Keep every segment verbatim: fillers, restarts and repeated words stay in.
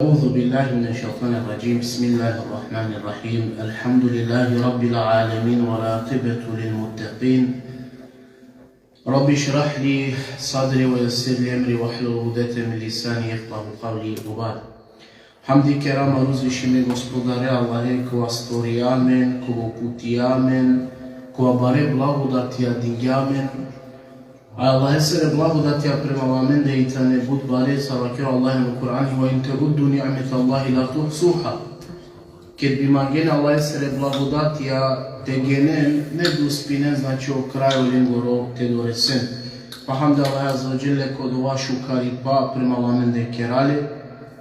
أعوذ بالله من الشيطان الرجيم. بسم الله الرحمن الرحيم. الحمد لله رب العالمين والعاقبة للمتقين. رب اشرح لي صدري ويسر لي أمري واحلل عقدة من لساني يفقهوا قولي وبعد. Hamdi kerama uzvišime Gospodare Allahe, kova stvorija amen, kova uputija amen, kova bare blagodatija dingja amen. A Allahesere blagodatija prema amende i tane but bare, sar vakeri o Allahi ano Kur'ani: وإن تعدوا نعمة الله لا تحصوها. Ked bi mangena Allahesere blagodatija te genen, ne bi uspinen, znači, o krajo lengoro te doresen. Pa hamdi Allahe Azze ve Dželle ko dova šukaripa prema amende kerale.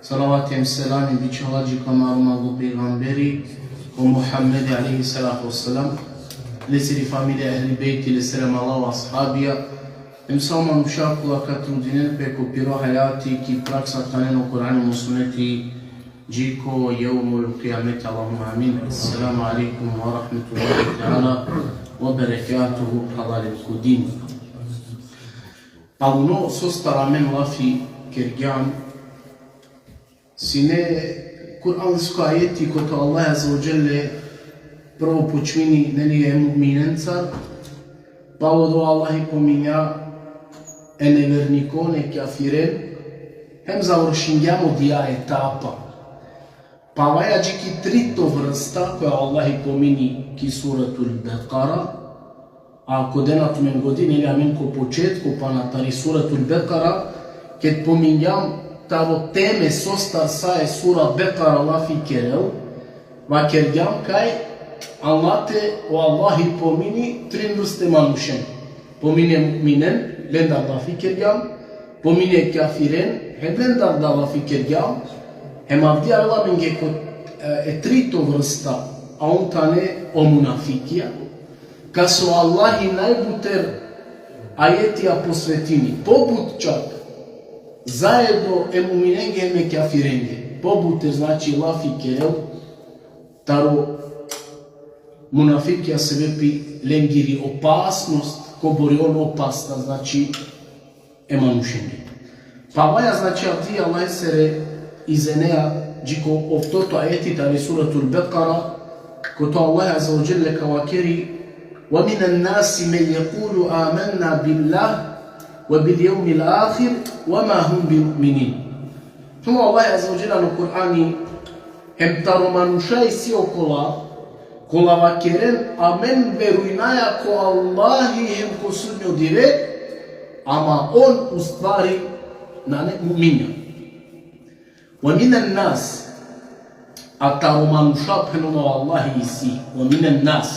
Salavati hem selami bičhala dži ko amaro manglo pejgamberi, o Muhammedi alejhi salatu vesselam, lesiri familija, ehli bejti, lesere mala o ashabija, hem sa o manuša kola ka trudinen pe ko piro hajati ki praksa te anen o Kur'ani hem o suneti dži ko jevmul kijameti. Allahumme amin. Esselamu alejkum ve rahmetullahi teala ve berekatuhu, phralalen ko din. Palo ono sostar amen lafi kergjam, sine kuransko ajeti kote o Allah Azze ve Dželle prvo počmini, neli, e mu'minencar, palo odova o Allahi pominja e nevernikon, e kjafiren, hem završingjam odija etapa. Pa avaja dži ki trito vrsta koja o Allahi pomini ki Suratul Bekara, a ko dena tumen godi, neli, amen ko početko pana tari Suratul Bekara, ked pomingjam taro teme sostar sa e Sura Bekara lafi kerel, vakergjam kaj anglate o Allahi pomini trin vrste manušen. Pomini e mu'minen, lendar lafi kergjam, pomini e kjafiren, hem lendar da lafi kergjam, hem avdive avela amenge ko, e, e trito vrsta, a on tane o munafikija, kas o Allahi najbuter ajetija posvetini, pobut čak, zaedno e mu'minenge hem e kjafirenge. Pobuter, znači, lafi kerel taro munafikija sebepi lengiri opasnost, kobor i on opasna, znači, e manušenge. Pa avaja, znači, avdive Allahesere izeneja dži ko oftoto ajeti tari Suratul Bekara, kote o Allah Azze ve Dželle ka vakeri: ومن الناس من يقول آمنا بالله وباليوم الآخر وما هم بمؤمنين. Hem o Allah Azze ve Dželle ano Kur'ani: Hem taro manuša isi okola, kola vakeren: Amen verujnaja ko Allahi hem ko sudnjo dive, ama on u stvari nane mu'minja. ومن الناس, a taro manuša, phenela o Allahi, isi. ومن الناس,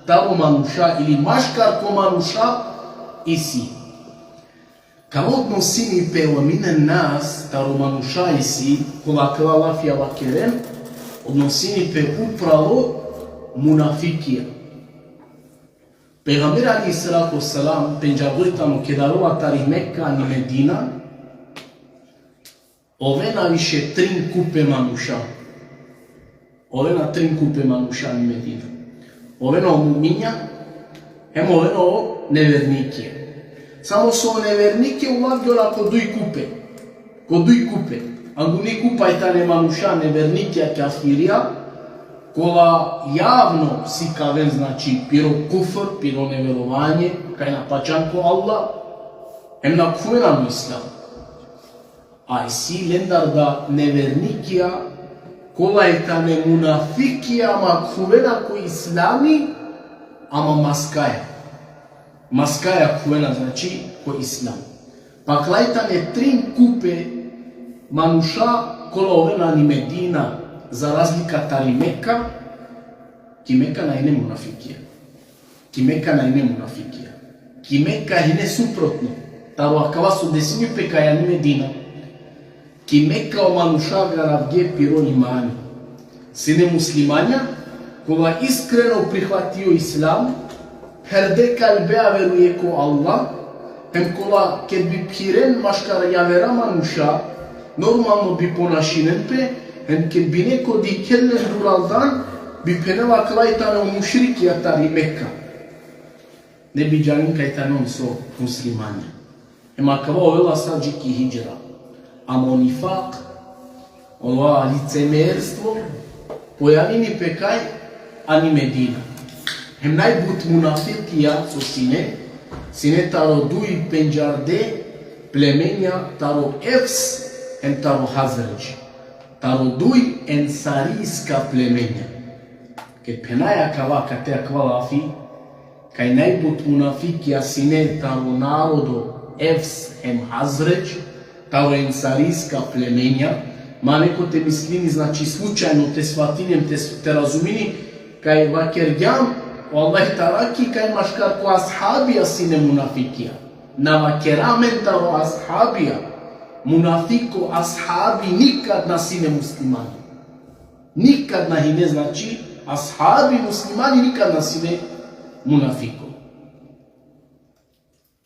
taro manuša ili maškar ko manuša isi. Kava odnosini pe ومن الناس, taro manuša isi, kola akala lafija vakeren, odnosini pe upravo munafikija. Pejgamberi alejhi salatu vesselam, pendžardo i tano keda arola tari Meka ani Medina, ovena više trin kupe manuša. Ovena trin kupe manuša ani Medina. Ovena o mu'minja, hem ovena o nevernikija. Samo so o nevernikija ulavgjola ko duj kupe. Ko duj kupe. Anguni kupa i tane manuša nevernikija, kjafirija, kola javno sikaven, znači, piro kufr, piro neverovanje, kaj na pačan ko Allah, hem na khuvena ano islam. A isi lendar da nevernikija, kola i tane munafikija, ama khuvena ko islami, ama maskaja. Maskaja khuvena, znači, ko islam. Pa akala i tane trin kupe manuša kola ovena ani Medina, za razlika tari Meka, ki Meka na ine munafikija. Ki Meka na ine munafikija. Ki Meka ine suprotno. Taro akava so desini pe kaj ani Medina. Ki Meka o manuša garavge piro imani. Sine muslimanja, kola iskreno prihvati o islam, pherde kalbea veruje ko Allah, hem kola ked bi phiren maškar javera manuša, normalno bi ponašinen pe, hem ked bi neko dikhel len duraldan, bi phenel: Akala i tane o mušrikija tari Meka. Ne bi džanen kaj tane on so muslimanja. Hem akava ovela sa dži ki hidžra. Ama o nifak, Ova licemerstvo pojavini pe kaj? Ani Medina. Hem najbut munafikija so sine, sine taro duj pendžarde plemenja, taro Evs hem taro Hazredž. Taro duj ensariska plemenja. Ked phenaja akava, kate akava lafi, kaj najbut munafikija sine taro narodo Evs hem Hazredž, taro ensariska plemenja, ma neko te mislini, znači, slučajno te svatini, te, te razumini, kaj vakergjam, o Allah te arakhi, kaj maškar ko ashabija sine munafikija. Na vakera amen taro ashabija, munafiko ashabi nikad na sine muslimani. Nikad na hine, znači, ashabi muslimani nikad na sine munafiko.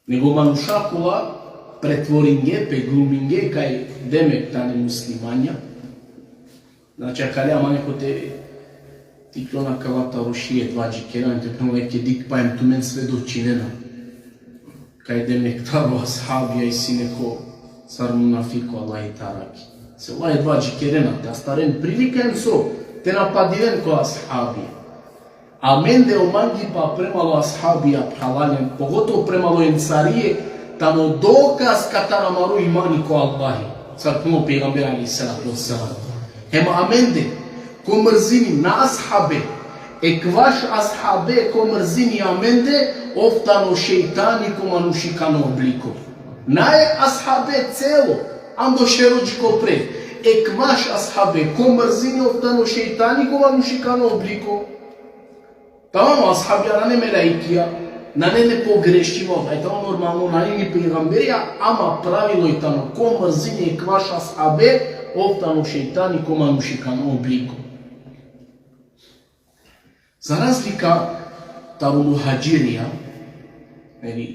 Nego manuša kola pretvoringe pe, gluminge kaj demek tane muslimanja. Znači, akale ama neko te tiklon akava taro šije, dova džikera, te phenol, eke dikh pa hem tumen svedočinena. Kaj demek taro ashabija isi neko sar munafiko, Allah te arakhi. Se ola dova džikerena, te astaren prilika hem so, te napadinen ko ashabija. Amende o mangipa premalo ashabija, phralalen, pogotovo premalo ensarije, tano dokaz katar amaro imani ko Allahi. Sar phenol o pejgamber alejhi salatu vesselam. Hem amende, ko mrzini na ashabe, ekvaš ashabe ko mrzini amende, ov tano šejtani ko manušikano obliko. Nae ashabe celo, ando šero dži ko pre. Ekvaš ashabe ko mrzini, ov tano šejtani ko manušikano obliko. Tamam, ashabija nane melaikija, nane nepogrešiva, aj tano normalno, nane ni pejgamberija, ama pravilo i tano, ko mrzini ekvaš ashabe, ov tano šejtani ko manušikano obliko. Za razlika taro muhadžirija, neli,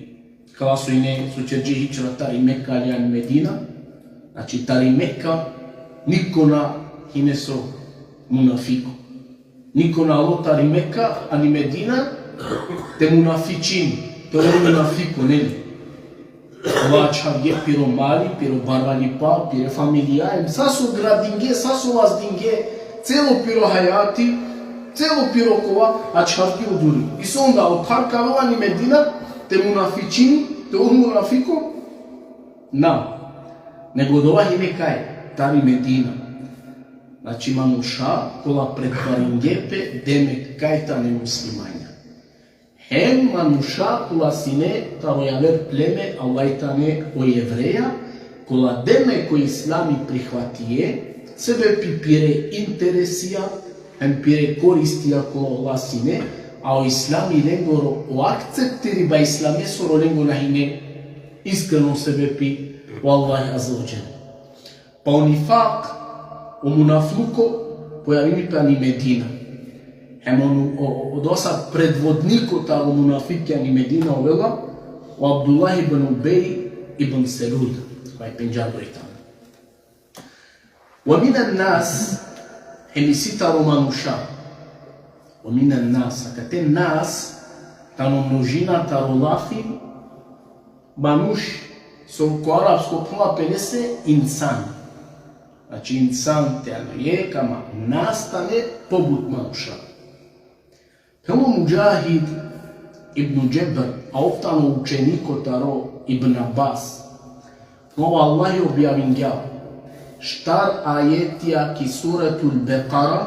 kala so ine, so ćerđe hidžra tari Meka ali ani Medina, znači tari Meka niko na hine so munafiko. Niko na alo tari Meka ani Medina te munafičini, te ol munafiko, neli. Ova ačhavge piro mali, piro barvalipa, pire familija, em sa so gradinge, sa so vazdinge, celo piro hajati, celo piro kova ačhavge oduri. I so onda otar ka avel ani Medina te munafičini, te ol munafiko? Na. Nego dova hine kaj? Tari Medina. Znači, manuša kola pretvaringe pe, demek kaj tane muslimanja. Hem manuša kola sine taro javer pleme, Allah tane o Jevreja, kola demek o islami prihvatie, sebepi pire interesija, hem pire koristija kola ola sine, a o islami lengoro, o akceptiriba islamesoro lengo na hine iskreno, sebepi o Allah azze ve dželle. Pa o nifak, o munafluko, pojavini pe ani Medina. Hem o, o, odova predvodniko taro munafikija ani Medina ovela o Abdullah ibn Ubej ibn Selul, kova pendžardo i tano. Ve minen nas, hem isi taro manuša. Ve minen nas, akate nas, tano množina taro lafi manuš, so ko arapsko phenela pe lese insan. Znači, insan tano jekh, ama nas tane pobut manuša. Phenela o Mudžahid ibn Džebr, a ov tano učeniko taro Ibn Abbas. Phenela o Allahi objavingja štar ajetija ki Suretul Bekara,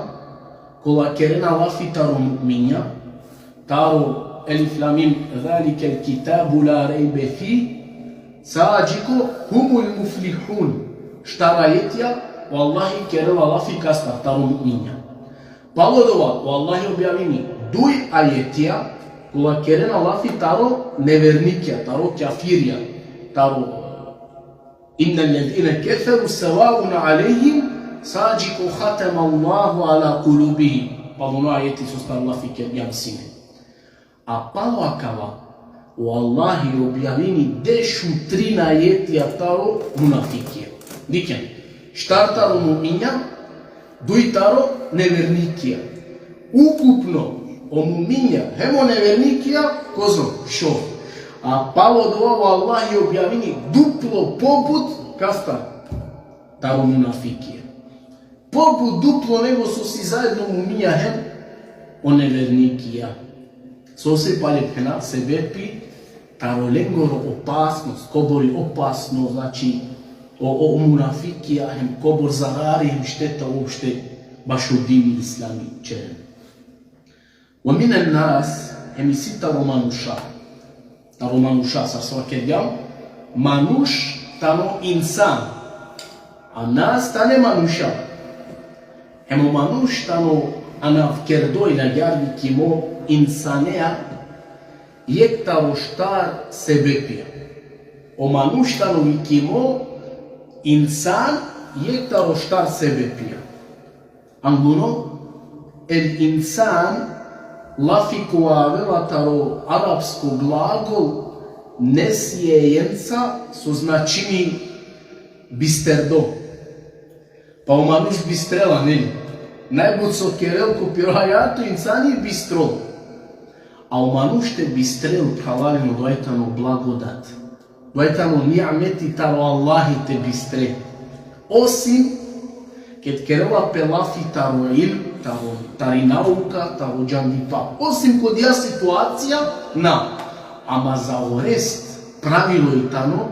kola kerena lafi taro mu'minja, taro Elif Lam Mim, zalikel kitabu la rejbe fi, sa dži ko humul muflihun. Štar ajetija, o Allahi kerela lafi kastar, taro mu'minja. Palo dova, o Allahi objavini duj ajetija, kola kerena lafi taro nevernikija, taro kjafirija, taro Innellezine keferu sevaun alejhim, sa dži ko hatemallahu ala kulubihim. Palo ono ajeti sostar lafi kergjam sine. A palo akava, o Allahi objavini dešutrin ajetija taro munafikija. Dikhen, štar taro mu'minja, duj taro nevernikija. Ukupno, o mu'minja, hem o nevernikija, kozom, šov. A palo dova o Allahi objavini duplo pobut, kastar? Taro munafikija. pobut duplo nego so si zaedno mu'minja hem o nevernikija. So se pale phena sebepi taro lengoro opasnost, kobor i opasno, znači, o, o munafikija, hem kobor zarari, hem šteta uopšte bašo dini islami ćeren. Ve minen nas, hem isi taro manuša. Taro manuša, sar so vakergjam, manuš tano insan. A nas tane manuša. Hem o manuš tano anavkerdo ili agjaar vikimo insanea, jekh taro štar sebepija. O manuš tano vikimo insan, jekh taro štar sebepija. Angluno, el insan, lafi kova avela taro arapsko glagol nesjejenca, so značini bisterdo. Pa o manuš bistrela, neli? Najbut so kerel ko piro hajato, insani bistrol. A o manuš te bistrel, phralalen, odova tano blagodat. Odova tano ni'meti taro Allahi te bistre. Osim ked kerela pe lafi taro ilm, taro, tari nauka, taro džandipa. Osim ko odija situacija, na. Ama za o rest, pravilo i tano,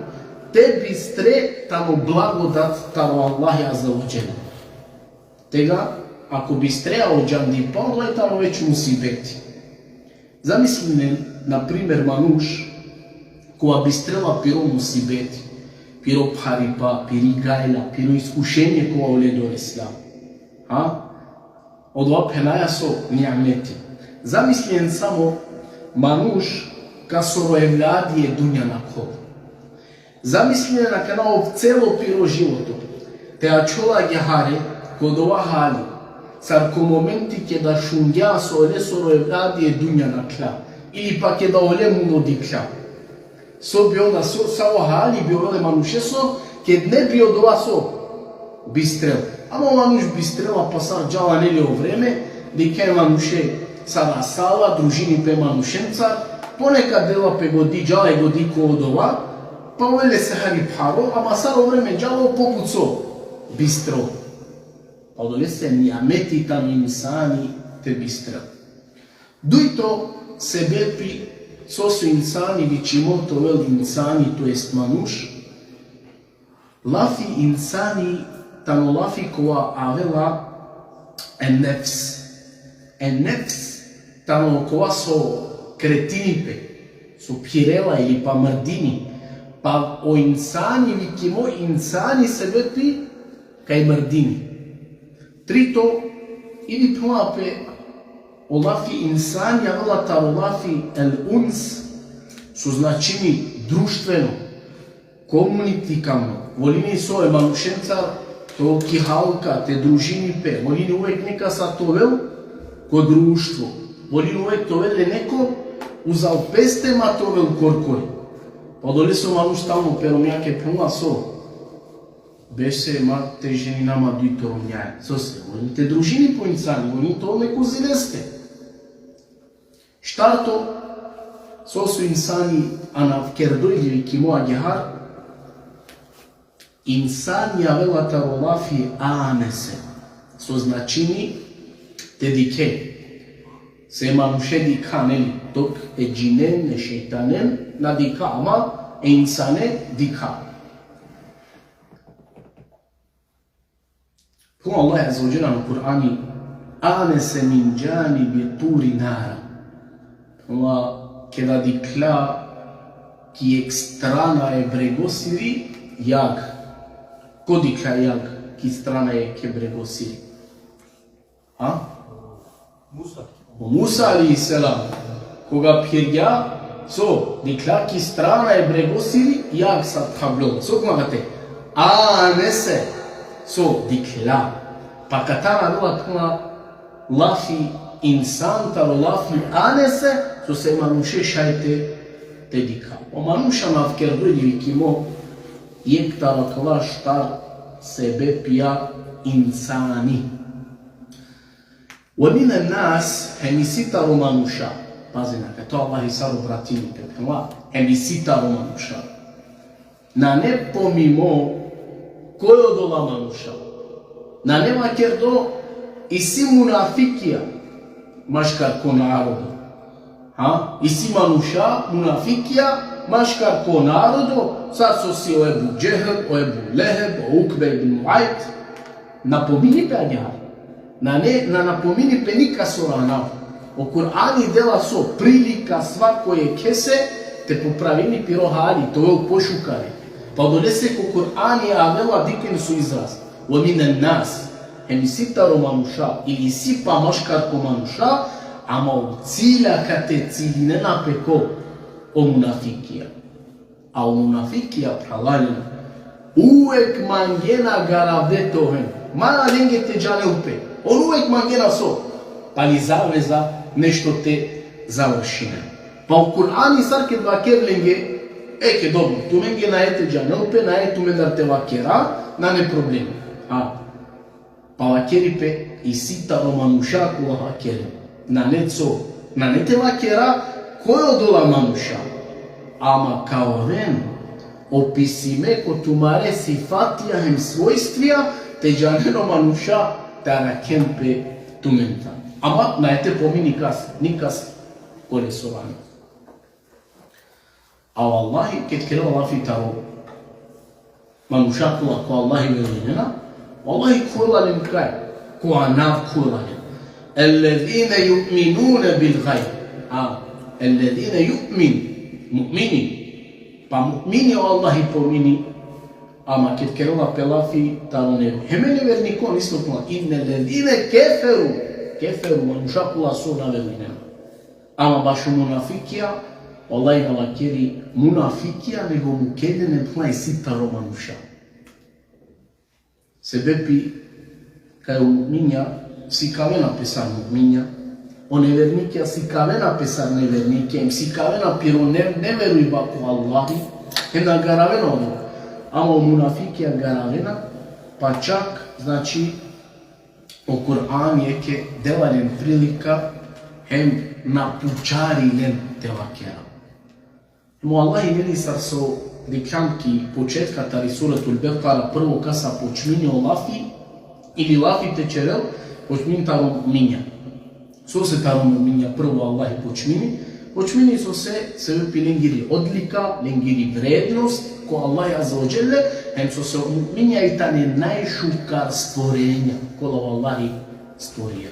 te bistre tano blagodat taro Allahi azze ve dželle. Tega, ako bistrea o džandipa, odova tano već musibeti. Zamislinen, na primer, manuš kova bistrela piro musibeti, piro pharipa, piri gajla, piro iskušenje kova ole doresla. Ha? Odova phenaja so ni'meti. Zamislinen samo manuš kasoro evladi e dunja nakhol. Zamislinen akana ov celo piro životo te ačhola agjaar ko odova hali, sar ko momenti keda šungja so olesoro evladi e dunja nakhla, ili pa keda ole mulo dikhla. So bi onda, so, savo hali bi ovela e manušeso, ked ne bi odova so bistrel. Ama o manuš bistrela, pa sar džala, neli, o vreme, dikha e manuše sar asala, družini pe manušencar, ponekad dela pe godi, džala e godi ko odova, pa ovel lese hari pharo, ama sar o vreme džala, pobut so bistrol. Pa odolese ni'meti tano insani te bistrel. Dujto sebepi so, so insani vičimo te ovel insani, to jest manuš, lafi insani tano lafi kova avela e nefs. E nefs tano kova so kretini pe, so phirela ili pa mrdini. Pa o insani vikimo insani sebepi kaj mrdini. Trito, ili phenela pe, o lafi insani avela taro lafi el-uns, so značini društveno, komunitivno. Volini so e manušencar te ovel ki halka, te družini pe, volini uvek nekasa te ovel ko društvo, volini uvek te ovel le neko uzal peste, ma te ovel korkori. Pa odolese o manuš stalno pe romnjake phenela so: Bese, ma te ženina ma dujto romnjaja. Sose? Volini te družini pe o insani, volini te ovel neko uzi leste. Štarto, so, so insani anavkerdo ili vikimo agjaar, insani avela taro lafi anese, so značini te dikhe. Se manuše dikha, neli, dok e džinen, e šejtanen na dikha, ama e insane dikha. Phenela o Allah azze ve dželle ano Kur'ani: Anese min džanibi Turi nara. Phenela, keda dikhla ki jekh strana e bregosiri jag. Ko dikhla jag ki strana e jekhe bregosiri? Ha? Musa. O Musa alejhi selam, koga phirgja, so dikhla ki strana e bregosiri jag sar thablo. So phenela kate? Anese, so dikhla. Pa katar avela, phenela, lafi insan taro lafi anese, sose manuše šaj te, te dikha. O manuš anavkerdo ili vikimo jekh taro akala štar sebepija insani. Ve minen nas, hem isi taro manuša. Pazin, akato Allah sar obratini pe, phenela, hem isi taro manuša. Nane pomimo koj odola manuša. Nane vakerdo isi munafikija maškar ko narodo. Ha? Isi manuša munafikija maškar ko narodo, sar so si o Ebu Džehl, o Ebu Leheb, o Ukbe ibn Muajt. Napomini pe agjaar. Nane, na napomini pe nikasoro anav. O Kur'ani dela so prilika svako jekhese te popravini piro hali, te ovel pošukare. Pa odolese ko Kur'ani avela dikhen so izraz. Ve minen nas. Hem isi taro manuša, ili isi pa maškar ko manuša, ama o cilj akate ciljinena pe ko, o munafikija. A o munafikija, phralalen, uvek mangena garavde te oven. Mana lenge te džanel pe. On uvek mangena so? Pali zaveza nešto te završinen. Pa o Kur'ani sar ked vaker lenge, eke, dobro, tumenge nae te džanel pe, nae tumendar te vakera, nane problem. Ha. Pa vakeri pe isi taro manuša kola vakeren. Nane so, nane te vakera koj odola manuša. Ama ka oven opisime ko tumare sifatija hem svojstvija, te džanen o manuša te arakhen pe tumentar. Ama nae te pomini kas, nikas kolesoro anav. A o Allahi, ked kerela lafi taro manuša kola ko Allahi verujnena, o Allahi khuvela len kaj, ko anav khuvela len. Ellezine ju'minune bil gajb. A, ellezine ju'min, mu'mini. Pa mu'mini o Allahi pomini, ama ked kerela pe lafi taro ne-, hem e nevernikon isto ko, innellezine keferu, keferu, manuša kola so na verujnena. Ama bašo munafikija, o Allahi na vakeri munafikija, nego mukela len e pla isi taro manuša. Sebepi kaj o mu'minja sikavena pe sar mu'minja, o nevernikija sikavena pe sar nevernikija, em sikavena piro ne-, neverujba ko Allahi, hem na garavena odova. Ama o munafikija garavena, pa čak, znači, o Kur'ani eke dela len prilika, hem na pučari len te vakera. Hem o Allahi, neli, sar so dikhljan ki početka tari Suretul Bekara, prvo kasa počmini o lafi, ili lafi te čerel, počmini taro mu'minja. Sose taro mu'minja prvo Allahi počmini? Počmini sose, sebepi lengiri odlika, lengiri vrednost ko Allahi Azze ve Dželle, hem sose o mu'minja i tane najšukar stvorenja kola o Allahi stvorija.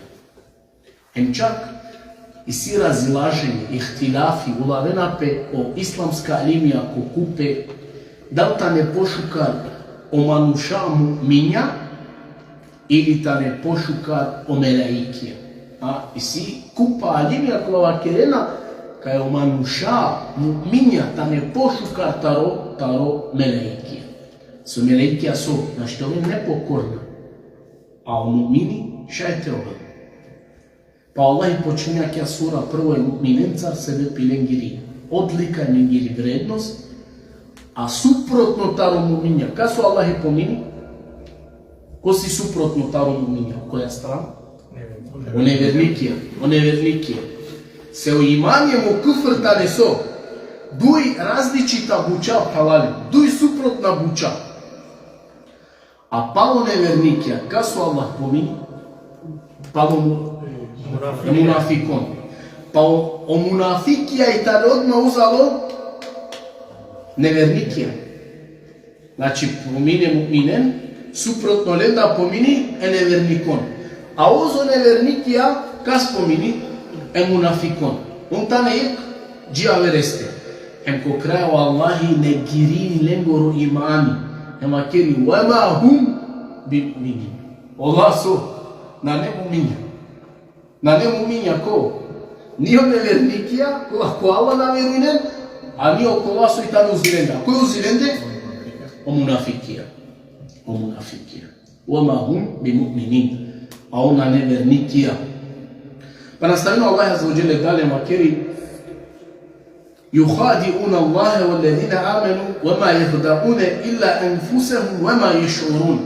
Hem čak isi razilaženje, ihtilafi, ulavena pe o islamska alimija ko kupe, dal tane pošukar o manuša mu'minja, ili tane pošukar o melaikija. A, isi kupa alimija kola vakerena kaj o manuša mu'minja tane pošukar taro, taro melaikija. So melaikija so, našti te oven nepokorna. A o mu'mini šaj te oven. Pa o Allahi počminja akaja sura prvo e mu'minencar, sebepi lengiri odlika, lengiri vrednost, a suprotno taro mu'minja. Kas o Allahi pomini? Ko si suprotno taro mu'minja? Koja strana? O nevernikija. O nevernikija. Se o imani hem o kufr tane so? Duj različita buča, phralalen. Duj suprotna buča. A palo nevernikija, kas o Allah pomini? Palo mu-, munafikon. Pa o, o munafikija i tane odma uzalo nevernikija. Znači, pomini e mu'minen, suprotno lenda pomini e nevernikon. A uzo nevernikija, kas pomini? E munafikon. On tane jekh dži avereste. Hem ko kraj o Allahi negirini lengoro imani. Hem vakeri, ve ma hum bi mu'minin. Ola so, nane mu'minja. Nane mu'minja ko? Ni o nevernikija, kola ko Allah na verujnen, a ni okola so i tane uzi lende. Koj uzi lende? O munafikija. O munafikija. Ve ma hum bi mu'minin. A on nane vernikija. Pa nastavini o Allah Azze ve Dželle dalje, vakeri, juhadi'une Allahe vellezine amenu ve ma jehda'une illa enfusehum ve ma ješ'urun.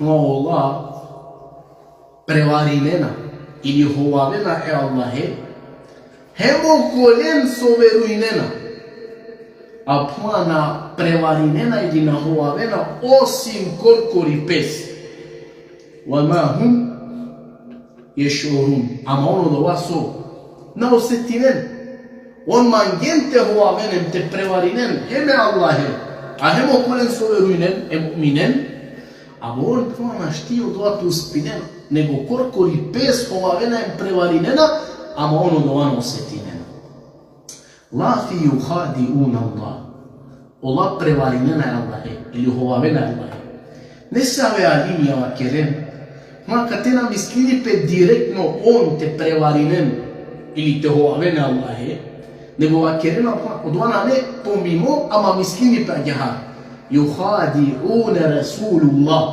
Ama ola prevarinena ili hovavena e Allahe, hem okolen so verujnena. A phuva na prevarinena ili na hovavena osim korkori pes. وما هم يشعرون. Ama on odova so na osetinen. On mangen te hovaven hem te prevarinen hem e Allahe, a hem okolen so verujnen, e mu'minen, ama on puma našti odova te uspinen, nego korkori pes hovavena hem prevarinena, ama on odova na osetinen. لا يخادعون الله. Ola prevarinena e Allahe, ili hovavena e Allahe. Nesave alimija vakeren, ma kate na mislini pe direktno on te prevarinen ili te hovaven e Allahe, nego vakerena, odova nane pomimo, ama mislini pe agjaar. يخادعون رسول الله.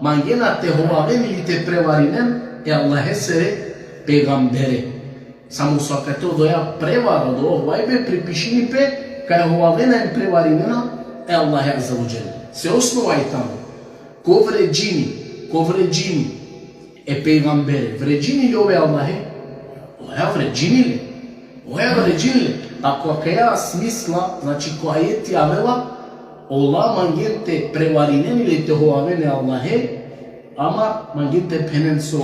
Mangena te hovaven ili te prevarinen e Allahesere pejgambere. Samo so akate odoja prevara, odoja hovajbe pripišini pe kaj hovavena hem prevarinena e Allahe Azze ve Dželle. Se osnova i tano? Ko vređini, ko vređini e pejgambere, vređini li ov e Allahe? Oja vređini le. Oja vređini le. Ako akaja smisla, znači ko ajeti avela, ola mangen te prevarinen ili te hovaven e Allahe, ama mangen te phenen so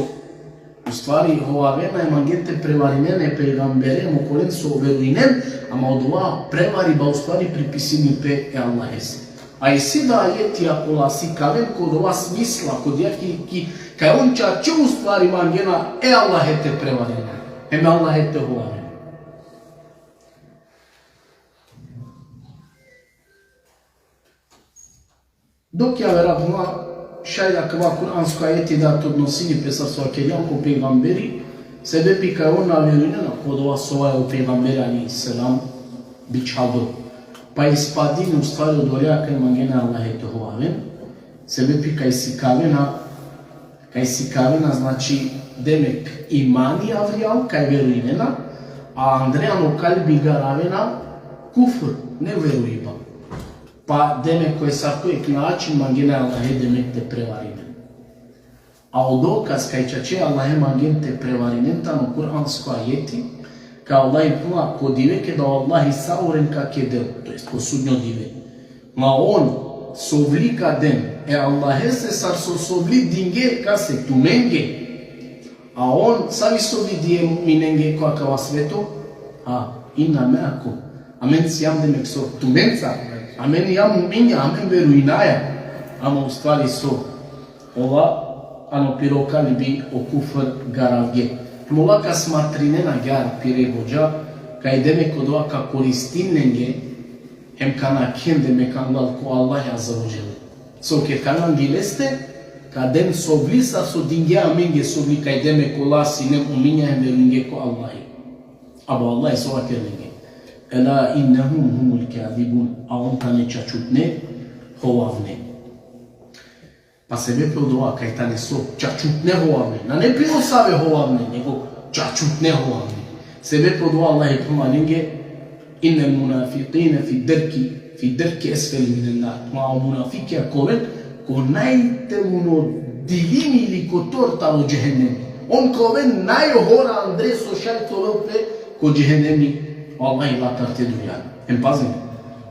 u stvari hovavena hem mangen te prevarinen e pejgambere hem okolen so verujnen, ama odova prevariba u stvari pripisini pe e Allahese. A isi da ajetija kola sikaven ko odova smisla, ko dija ki, ki, kaj on čače u stvari mangena e Allahe te prevarinen, hem e Allahe te hovaven. Dok javera, puma, šaj da akava kuransko ajeti da te odnosini pe sar so vakergjam ko pejgamberi, sebepi kaj on na verujnena ko odova so o pejgamberi alejhi selam bičhaldo. Pa ispadini u stvari odoleja kaj mangena e Allahe te hovaven, sebepi kaj sikavena, kaj sikavena, znači, demek imani avrijal, kaj verujnena, a andre ano kalbi garavena kufr, neverujiba. Pa demek ko esavko jekh način mangena e Allahe demek te prevarinen. A o dokaz kaj čače e Allahe mangen te prevarinen tano kuransko ajeti, kaj o Allahi phenela: ko dive keda o Allahi sa oren ka kedel, to jest ko sudnjo dive. Ma on sovli ka den e Allahese sar so sovli dinge kase, tumenge. A on savi sovli dinge mu'minenge ko akava sveto? Ha, inna me'akum. Amen sijam, demek so, tumenca. Amen jam mu'minja, amen verujnaja. Ama u stvari so, ola ano piro kalbi o kufr garavge. Hem ola ka smatrinena agjaar pire hodža, kaj demek odova ka koristin lenge, hem ka nakhen demek anglal ko Allah Azze ve Dželle. So ked ka anglal leste, ka den sovli sar so dinge amenge sovli, kaj demek ola sine mu'minja hem verujnge ko Allahi. Ama o Allahi so vakerel lenge: Ela innehum humul kazibun. A on tane čačutne hovavne. Pa sebepi odova kaj tane so čačutne hovavne. Nane piro save hovavne, nego čačutne hovavne. Sebepi odova Allahi phenela lenge: Innel munafikine fi derki, fi derki esfeli minen nar. Ma o munafikija ka oven ko najtemuno dilimi ili kotor taro džehennemi. On ka oven najhora andre so šaj te ovel pe ko džehennemi, o Allahi latar te dujan. Hem pazin,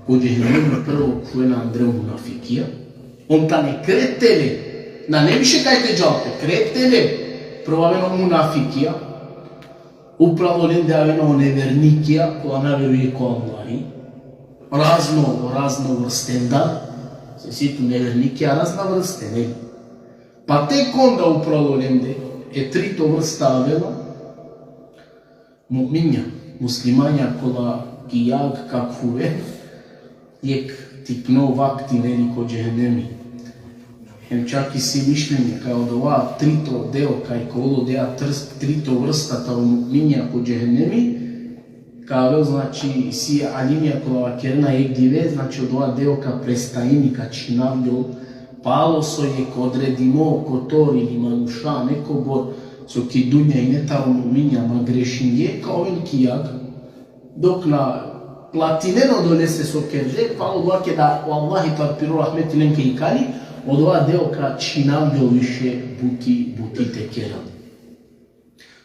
ko džehennemi prvo khuvena andre o munafikija, on tane kretele, nane više kaj te džal pe, kretele, prvo avena o munafikija, upral olende avena o nevernikija, kola na verujnge ko Allahi, razno, razno vrstenda, se si tu nevernikija razna vrste, ne? Pa tek onda upral olende, e trito vrsta avela, mu'minja, muslimanja, kola ki jag ka khuven, jekh tikno vakti, neli, ko džehennemi. Hem čak isi mišljenje kaj odova trito deo, kaj ka ovel odoja tr-, trito vrsta taro mu'minja ko džehennemi, ka avel, znači, isi alimija kola vakerena jekh dive, znači, odova deo ka prestajini, ka čhinavgjol, palo so jekh odredimo kotor ili manuša, nekobor, so ki dunja ine taro mu'minja, ama grešinge, ka oven ki jag, dok na platinen odolese so kerde, palo odova keda o Allahi tar piro rahmeti len ka ikali, odova deo ka čhinavgjol više buti, buti te kerel.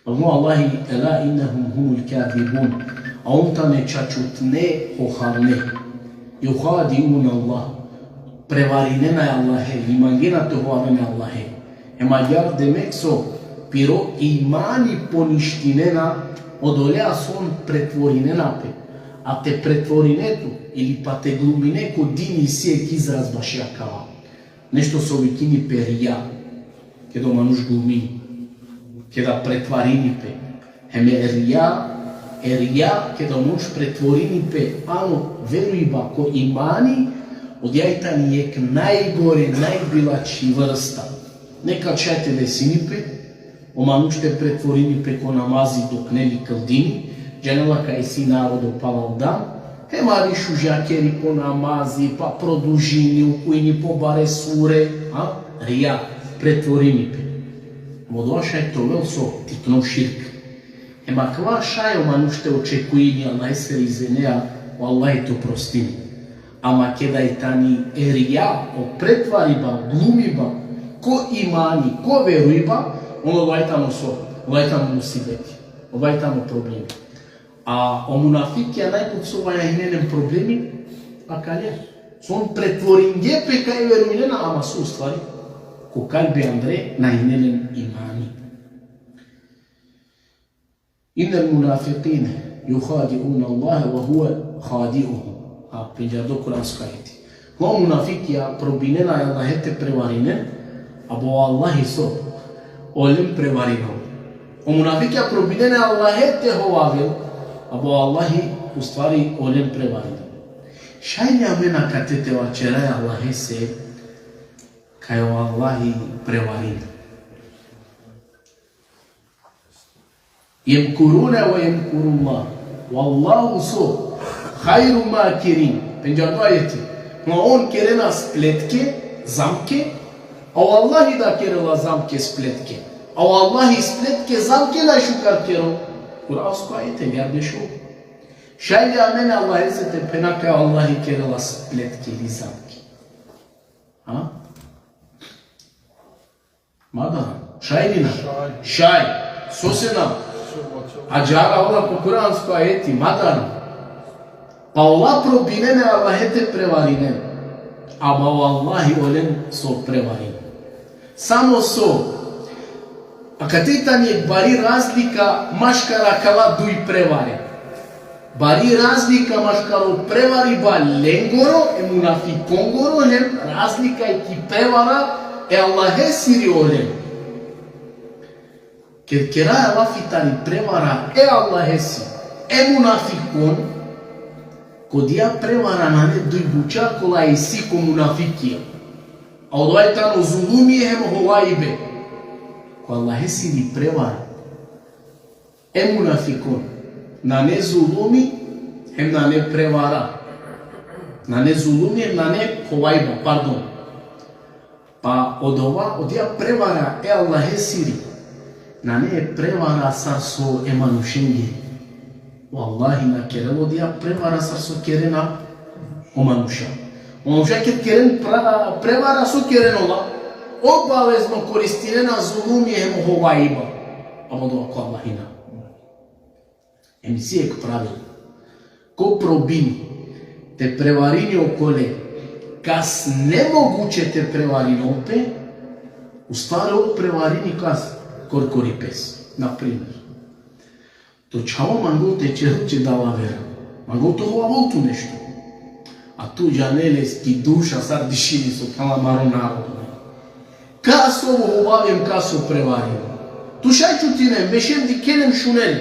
Ama o Allahi: Ela innehum humul kazibun. A on tane čačutne hohavne. Juhadiun Allah. Prevarinena e Allahe, i mangena te hovaven e Allahe. Hem agjaar demek so piro imani poništinena, odolea so on pretvorinena pe. A te pretvorine tu ili pa te glumine ko dini isi jekh izraz baši akava. Nešto so vikini pe rija, keda o manuš glumi, keda pretvarini pe. Hem e rija, e rija, keda o manuš pretvorini pe ano verujba ko imani, odija i tani jekh najgore, najbilačhi vrsta. Nekad šaj te desini pe, o manuš te pretvorini pe ko namazi dok neli kldini, džanela kaj isi narodo palal dan, hem hari šužakeri ko namazi, pa produžini, ukujini po bare sure, a? Rija, pretvorini pe. Hem odova šaj te ovel so tikno širk. Hem akava šaj o manuš te očekujini Allahesere izinea, o Allahi te oprostini. Ama keda i tani e rija, o pretvariba, glumiba, ko imani, ko verujba, onda odova i tano so, odova i tano musibeti, odova i tano problemi. A o munafikija najbut so vaja hine len problemi, akale. So on pretvoringje pe kaj verujnena, ama so u stvari, ko kalbi andre na hine len imani. إن المنافقين يخادعون الله وهو خادعهم. A, pendžardo kuransko ajeti. O munafikija probinena e Allahe te prevarinen, a o Allahi so, olen prevarinol. O munafikija probinena e Allahe te hovavel, a o Allahi u stvari olen prevarinol. Šaj li amen akate te vaćera e Allahese kaj o Allahi prevarinol? يمكرون ويمكر الله والله so خير الماكرين. Pendžardo ajeti. Ma on kerena spletke, zamke, a o Allahi da kerela zamke, spletke. A o Allahi spletke, zamke najšukar kerol. Kuransko ajeti, agjaar dešo. Šaj li amen Allahese te phena kaj o Allahi kerela spletke ili zamke? Ha? Ma da, šaj li na? Šaj. Šaj. Sose na? Agjaar avela ko kuransko ajeti, ma da na? Pa ola probinena e Allahe te prevarinen. Ama o Allahi olen so prevarinen. Samo so, akate tani jekh bari razlika maškar akala duj prevare. Bari razlika maškaro prevariba lengoro, e munafikongoro, hem razlika i ki prevara e Allahesiri olen. Ked keraja lafi tari prevara e Allahesi, e munafikon, ko odija prevara nane duj buća kola isi ko munafikija. A odova i tano zulumi hem hovajbe. Ko Allahesiri prevara. E munafikon, nane zulumi, hem nane prevara. Nane zulumi, hem nane hovajba, pardon. Pa odova, odija prevara e Allahesiri, nane prevara sar so e manušenge. Wallahi, na kerela odija prevara sar so kerena o manuša. O manuša ked keren pra-, prevara, so keren ola? Obavezno koristinena zulumi hem hovajba. Ama odova ko Allahi na. Em isi jekh pravilo. Ko probini te prevarini okole kas nemoguće te prevarinol pe, u stvari ov prevarini kas? Korkori pes. Na primer, to čhavo mangol te ćerel će dalavera. Mangol te hovavol tu nešto. A tu džane leski duša sar dišini, so phenela, amaro narodo. Kas ov hovavem, kas ov prevarinen? Tu šaj čutinen, bešen, dikhen hem šunen.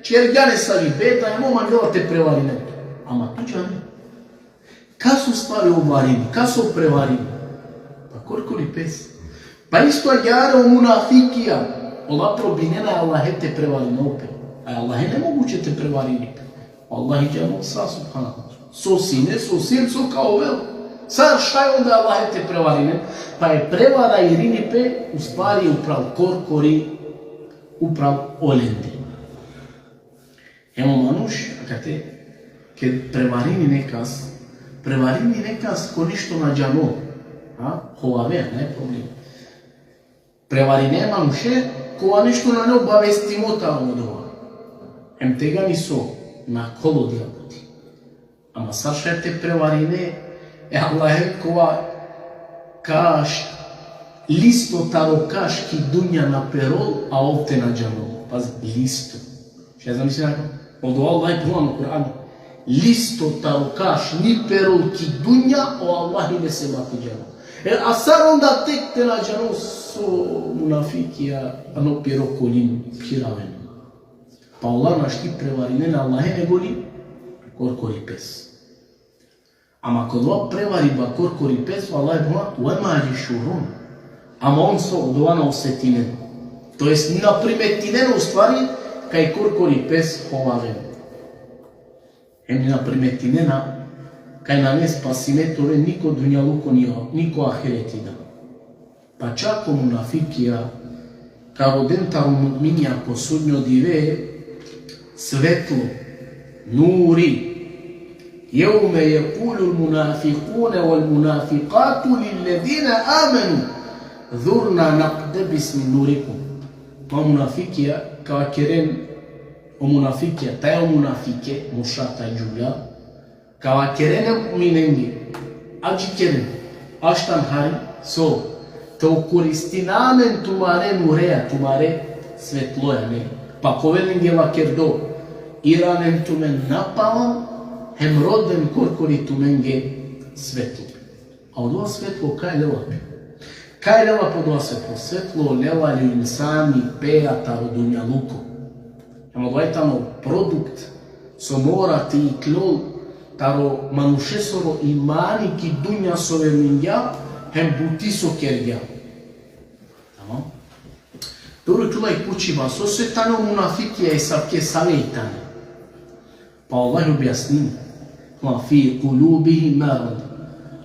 Ćergjan e savi beda, hem ov mangela te prevarinen. Ama tu džane. Kas u stvari ov varini, kas ov prevarini? Pa korkori pes. Pa isto agjaar o munafikija, ola probinena e Allahe te prevarinol pe. A e Allahe nemoguće te prevarini pe. Allahi džanol sa, subhanallah. So sine, so sien, so ka ovel. Sar šaj onda e Allahe te prevarinen? Pa e prevara irini pe, u stvari, upral korkori, upral olende. Hem o manuš, akate, ked prevarini nekas, prevarini nekas ko nešto na džanol. Ha? Hovavea, nane problem. Prevarine manuše kova nešto nane obavestimo taro odova. Hem tegani so, na kolo dijabuti. Ama sar šaj te prevarine e Allahe kova ka š-, Listo taro kaš ki dunja na perol, a ov te na džanol. Pazi, listo. Šaj zamisli na, odova Allah phenela ano Kur'an. Listo taro kaš ni perol ki dunja, o Allah lese ma te džanol. E, a sar onda tek te na džanol so munafikija ano piro kolin phiraven. Pa ola našti prevarinen Allahe nego li korkori pes. Ama kodova prevariba korkori pes, o Allah phenela, ve ma ješ'urun. Ama on so, odova na osetinen. To jest, na primetinen u stvari kaj korkori pes hovaven. Hem na primetinena kaj nane spasime te oven ni ko dunjaluko ni, ni ko ahireti da. Pa čak o munafikija ka roden taro mu'minja ko sudnjo dive svetlo, nuri. يوم يقول المنافقون والمنافقات للذين آمنوا انظرنا نقتبس من نوركم. Pa munafikija ka vakeren, o munafikija, taj o munafike, mušata džuvlja, ka vakeren e mu'minenge, adžikeren, aštan hari, so, te okoristina amen tumare nureja, tumare svetloja, ne? Pa ka ovel lenge vakerdo, iranen tumen napalal, hem roden korkori tumenge svetlo. A odova svetlo kaj lela pe? Kaj lela pe odova svetlo? Svetlo lela le o insani peja taro dunjaluko. Hem odova i tano produkt so mora te iklol taro manušesoro imani ki dunja so verujngja, hem buti so kergja. Tamam? Toro čula i pučiba, sose tane o munafikija, asavke save i tane? Pa Allah objasnini: وفي قلوبهم مرض.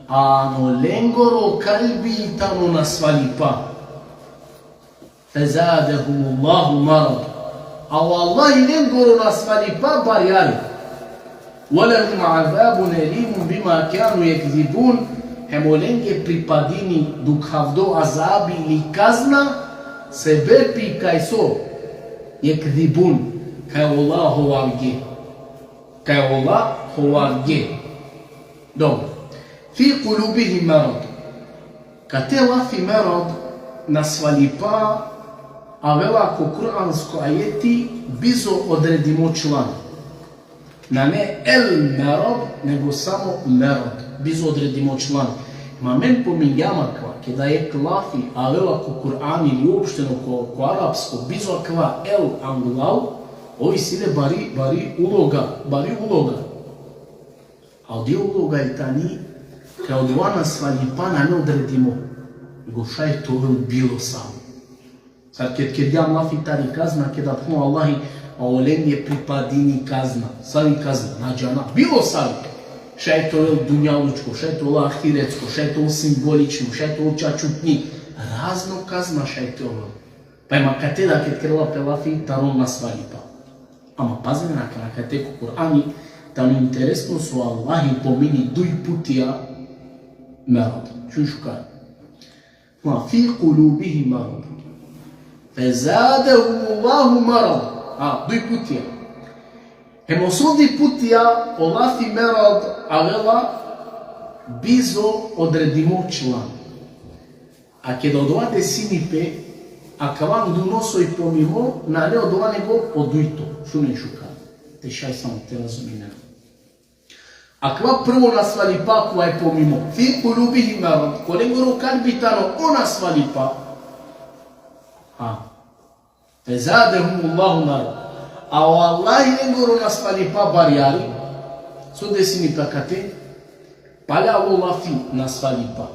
Ano lengoro kalbi i tano nasvalipa. فزادهم الله مرضا. A o Allah lengoro nasvalipa barjari. ولهم عذاب أليم بما كانوا يكذبون. Hem olenge pripadini dukhavdo azabi ili kazna, sebepi kaj so, jekzibun, kaj ola hovavge. Kaj ola hovavge. Dobro. في قلوبهم مرض. Kate lafi merad, nasvalipa, avela ko kuransko ajeti bizo odredimo član. Nane el merad, nego samo merad, bizo odredimo član. Ma amen pomingjam akava, keda jek lafi avela ko Kur'ani ili uopšteno ko, ko arapsko, bizo akava el anglal, ov isi le bari, bari uloga, bari uloga. A odija uloga i tani kaj odova nasvalipa nane odredimo, nego šaj te ovel bilo savo. Sar ked kergjam lafi tari kazna, keda phenela o Allahi, a olenge pripadini kazna. Savi kazna? Na džana. Bilo savi. Šaj te ovel dunjalučko, šaj te ovel ahiretsko, šaj te ovel simbolično, šaj te ovel čačutni. Razno kazna šaj te ovel. Pa i ma kate da ked kerela pe lafi taro nasvalipa. Ama pazinen akana kate ko Kur'ani, tano interesno so o Allahi pomini duj putija merad. Šun šukar. وفي قلوبهم مرض فزادهم الله مرضا. A, duj putija. Hem o sodi putija o lafi merad avela bizo odredimo član. A keda odova desini pe, akava angluno soj pomimo, nane odova nego o dujto. Šunen šukar. Te šaj samo te razuminen. Akava prvo nasvalipa kova i pomimo. في قلوبهم مرض. Ko lengoro kalbi tano o nasvalipa. Ha. فزادهم الله مرضا. A o Allah lengoro nasvalipa barjari. So desini pe akate? Pale alo lafi nasvalipa.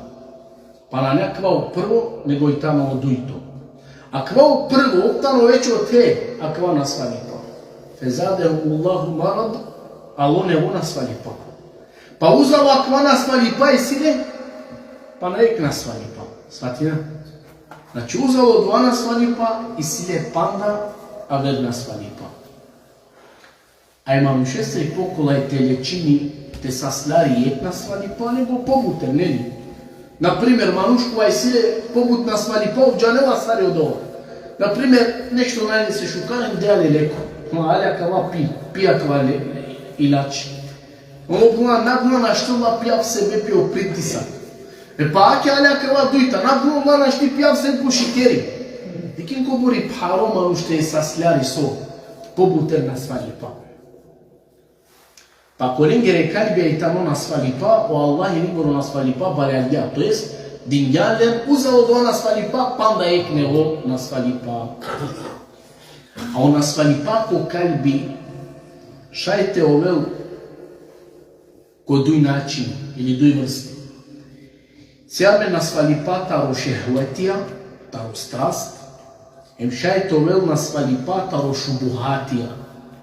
Pa nane akava o prvo, nego i tano o dujto. Akava o prvo, tano veće othe, akava nasvalipa. فزادهم الله مرضا, alo nevo nasvalipa. Pa uzalo akava nasvalipa isi le pana jek nasvalipa. Svatina? Znači, uzalo dova nasvalipa, isi le panda aver nasvalipa. A e manušesiri pokolaj te lečini, te saslari jek nasvalipa, nego pobuten, neli? Na primer, manuš kova isi le pobut nasvalipa, ov džanela sar i odova. Na primer, nešto nane lese šukar, hem dea le leko. Ma, ale akava pi, pi akava le, ilači. Ov guna, na guna našti la pijav sebepi o pritisak. E pa ake ale akava dujta, na, bro, ma našti pijav, sem ko šikeri. Dikhen kobor i pharo manuš te saslari so, pobuter nasvalipa. Pa ko lengere kalbija i tano nasvalipa, o Allahi lengoro nasvalipa baljagja, to jest dingja len uzal odova nasvalipa, panda jekh nevo nasvalipa. A o nasvalipa ko kalbi šaj te ovel ko duj način ili duj vrste. Sijam e nasvalipa taro šehvetija, taro strast, em šaj te ovel nasvalipa taro šubuhatija,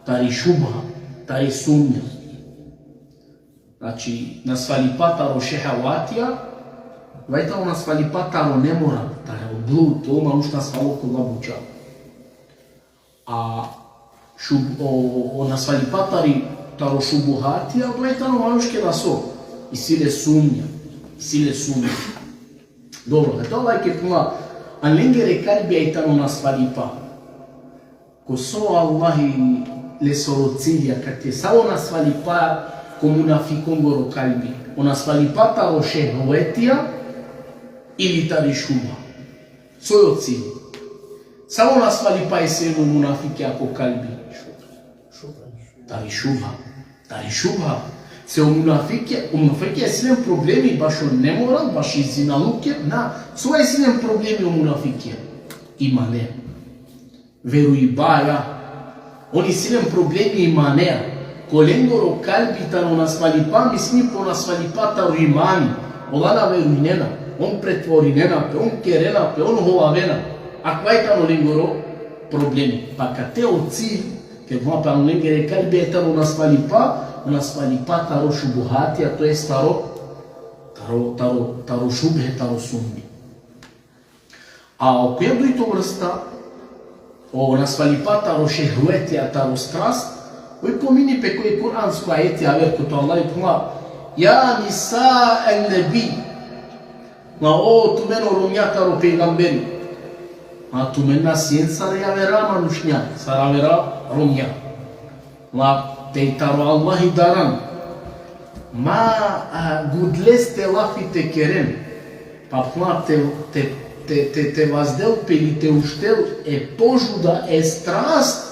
tari šubha, tari sumnja. Znači, nasvalipa taro šehvetija, vaj tano nasvalipa taro nemoral, taro blud, o manuš nasvalo kola buča. A šub-, o, o nasvalipa tari, taro šubuhatija, odova i tano manuš keda so, isi le sumnja, isi le sumnja. Dobro, kate o Allahi ked phenela, a lengere kalbija i tano nasvalipa. Ko so o Allahi lesoro cilja kate, savo nasvalipa ko munafikongoro kalbi, o nasvalipa taro šehvetija ili tari šubha? So i o cilj? Savo nasvalipa isi len o munafikija ko kalbi? Tari šubha. Tari šubha. Se o munafikija, o munafikija isi len problemi bašo nemoral, baši zinalukija, na. So isi len problemi o munafikija? Imane. Verujbaja. On isi len problemi imanea. Ko lengoro kalbi tano nasvalipa, misli po nasvalipa taro imani. Ola na verujnena, on pretvorinena pe, on kerena pe, on holavena. Akava i tano lengoro problemi. Pa kate o cilj, ked ma pa lengere kalbi i tano nasvalipa, nasvalipa taro šubuhatija, to jest taro, taro, taro, taro šubhe, taro sumnji. A okoja dujto vrsta, o nasvalipa taro šehvetija, taro strast, oj pomini pe ko jekh kuransko ajeti aver kote o Allah phenela: Ja nisa en-nebi, ma o tumen o romnja taro pejgamberi. Ma tumen na sien sar javera manušnja, sar javera romnja. Ma te taro Allahi daran. Ma, a, gudleste lafi te keren. Pa phenela te, te, te, te, te vazdel pe ili te uštel e požuda, e strast,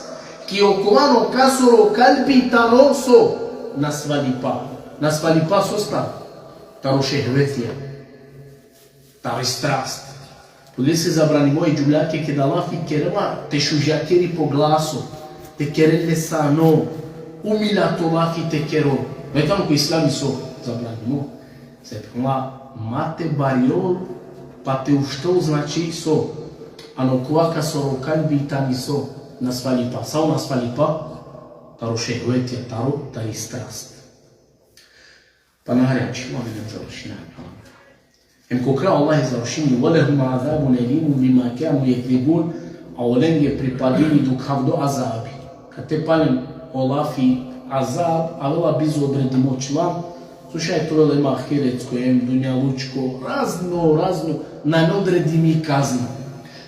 ki okova ano kasoro kalbi tano so? Nasvalipa. Nasvalipa sostar? Taro šehvetija. Tari strast. Odolese zabranimo e džuvljake keda lafi kerela te šužjakeri po glaso, te keren le sano, umilato lafi te kero. Vaj tano ko islami so zabranimo. Se phenela, ma te barjol, pa te uštel, znači so, ano kova kasoro kalbi tani so? Nasvalipa. Savo nasvalipa? Taro šehvetija, taro, tari strast. Pa na hari ači, amen završina. Em ko kraj o Allah završini: Ve lehum azabun elimun bima kanu jekzibun, a olenge pripadini dukhavdo azabi. Kate palem o lafi azab, avela bizo odredimo član, so šaj te ovel em ahiretsko, em dunjalučko, razno, razno, na neodredimi kazna.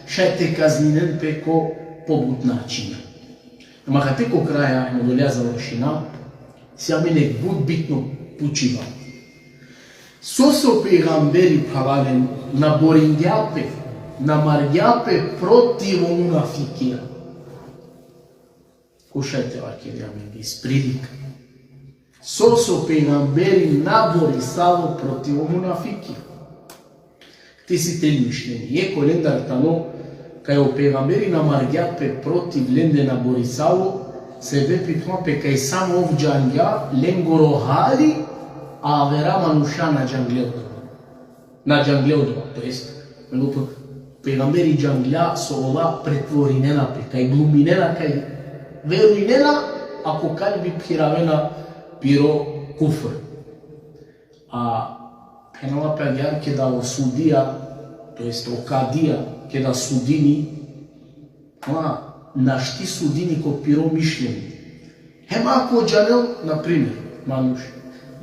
Šaj te kazninen pe ko pobut načina. Ama kate ko kraj, em odoleja završina, si amen jekh but bitno pučiba. Sose o pejgamberi, phralalen, na boringja pe, na margja pe protiv o munafikija? Ko šaj te vakeri amen, iz prilika. Sose o pejgamberi na borisalo protiv o munafikija? Te isi trin mišljenje. Jekh olendar tano kaj o pejgamberi na margja pe protiv lende, na borisalo, sebepi phenela pe kaj samo ov džangja lengoro hali, a avera manuša na džangle odova. Na džangle odova, to jest, nego pejgamberi džanglja so ola pretvorinena pe, kaj gluminena, kaj verujnena, a ko kalbi phiravena piro kufr. A phenela pe agjaar keda o sudija, to jest o kadija, keda sudini, a našti sudini ko piro mišljenje. Hem ako džanel, na primer, manuš,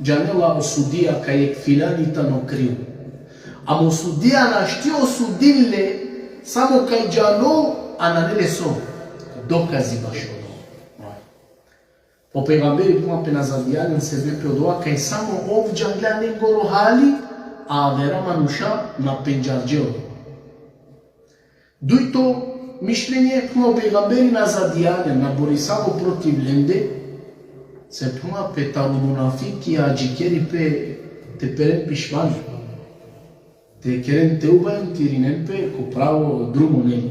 džanela o sudija kaj jekh filani tano kriv. Ama o sudija našti osudini le, samo kaj džanol, a nane le so? Dokazi bašo odova. O pejgamberi phenela pe na zadija len sebepi odova kaj samo ov džanglja lengoro hali, A avera manuša na pendžarđe odova. Dujto mišljenje, o pejgamberi na zadija len, na borisalo protiv lende, se phenela pe taro munafikija adžikeri pe te peren pišmani. Te keren teuba em te irinen pe ko pravo drumo, neli.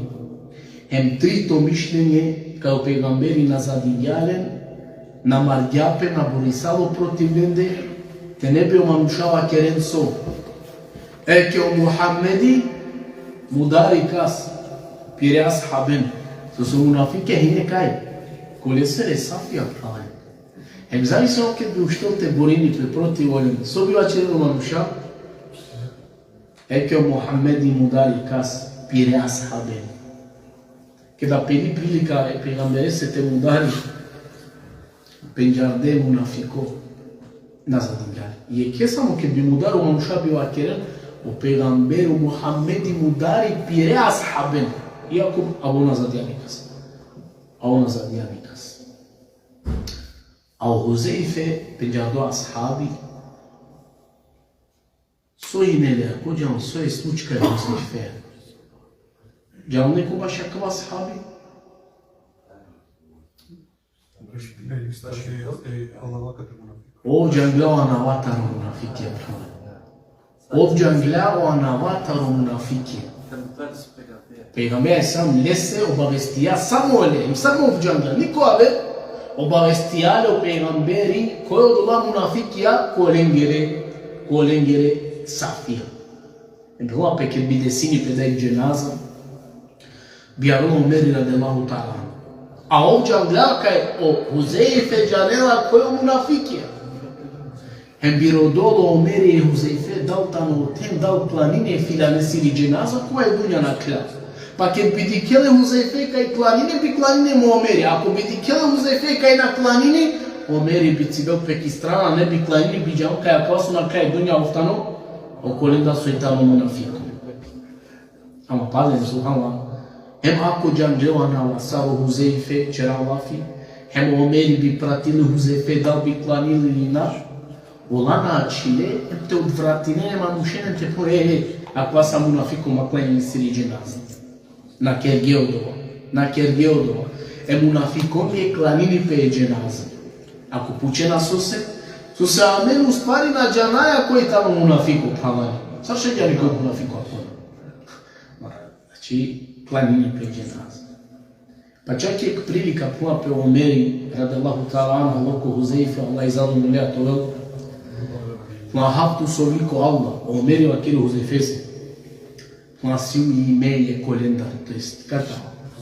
Hem trito mišljenje, kaj o pejgamberi na zadija len, na margja pe, na borisalo protiv lende, te ne bi o manuša vakeren so: Eke o Muhammedi mudari kas, pire ashaben. Sose o munafikija hine kaj? Ko lesere safija, phralalen. Hem zavisi on ked bi uštel te borini pe protiv olen, so bi vaćerel o manuša? Eke o Muhammedi mudari kas, pire ashaben. Keda peli prilika e pejgamberese te mudari pendžarde, munafiko na zadingja len. Jekhe samo ked bi mudaro, o manuša bi vakeren: O pejgamberi, o Muhammedi mudari pire ashaben. Iako ov na zadija nikas. Ov na zadija nikas. A o Huzejfe, pendžardo ashabi, so hine le, ako džan, so e slučka e Huzejfe? Džan neko baš akava ashabi? Ov džangla o anava taro munafikija, phralalen. Ov džangla o anava taro munafikija. Pejgamberi alejhi selam lese obavestija samo ole, samo ov džangla, niko aver. Obavestija le o pejgamberi koj odola munafikija ko lengere, ko lengere safija. Em phenela pe ked bi desini pe da jek dženaza, bi avel o Omeri radijallahu ta'ala anhu. A ov džangla kaj o Huzejfe džanela koj o munafikija. Hem bi rodol o Omeri e Huzejfe, dal tano o ten, dal klaninena e filanesiri dženaza, kova i dunja nakhla. Pa ked bi dikhel e Huzejfe kaj klaninena, bi klaninena hem o Omeri. Ako bi dikhel e Huzejfe kaj na klaninena, o Omeri bi civel pe ki strana, ne bi klaninena, bi džanel kaj akava so nakhla e dunja, ov tano okolendar soj tano munafiko. Ama pazin, subhanallah. Hem ako džanđe o anava sar o Huzejfe ćera lafi, hem o Omeri bi pratil e Huzejfe dal bi klanil ili na, ola na ačhile, hem te odvratinen e manušen, hem te phenel: E, e, akava sa munafiko, ma klanini siri dženaza. Na kerge odova, na kerge odova. E munafikon le klanini pe e dženaza. Ako pučena sose, sose amen u stvari na džanaja koj tano munafiko, phralalen. Sar šaj džani koj munafiko akana? Znači, klanini pe dženaza. Pa čak jek prilika, phenela pe o Omeri, radijallahu ta'ala anhu, alo ko Huzejfe, Allah i zadovoljni te ovel, phenela: Hav tu sovli ko Allah, o Omeri vakeri Huzejfese. Phenela: Sijum li me jek olendar, to jest, kata,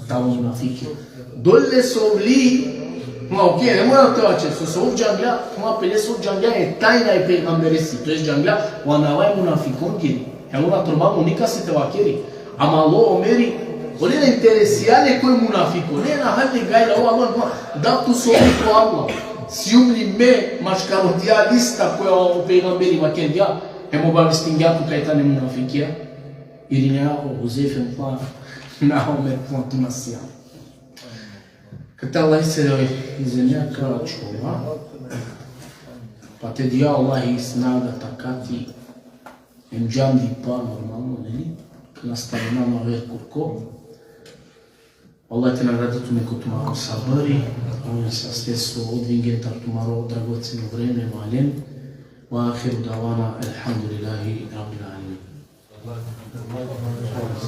taro munafikija. Dole sovli, phenela, okej, ne mora te vaćer, sose ov džanglja, phenela, pele so ov džanglja e tajna e pejgamberesi, to jest džanglja o anava e munafikongiri. Hem ov na trebalo nikase te vakeri. Ama alo o Omeri, ole na interesija le koj munafiko, le na hal le gajla, o Allah, phenela, dav tu sovli ko Allah, sijum li me maškar odija lista koja o pejgamberi vakergja, hem obavestingja tu kaj tane munafikija? Irinja o Huzejfe, phenela: Na, Omer, phenela, tu na sijan. Kate Allahesere i zemlja ka ačhova, pa te dija Allahi snaga, takati, em džandipa, normalno, neli? Ka nastavina aver kurko. Allah te nagradi tumen ko tumaro sabri, amen saste so odvingjen tar tumaro dragoceno vreme, malen. Ve ahiru davana elhamdulillahi rabbil alemin.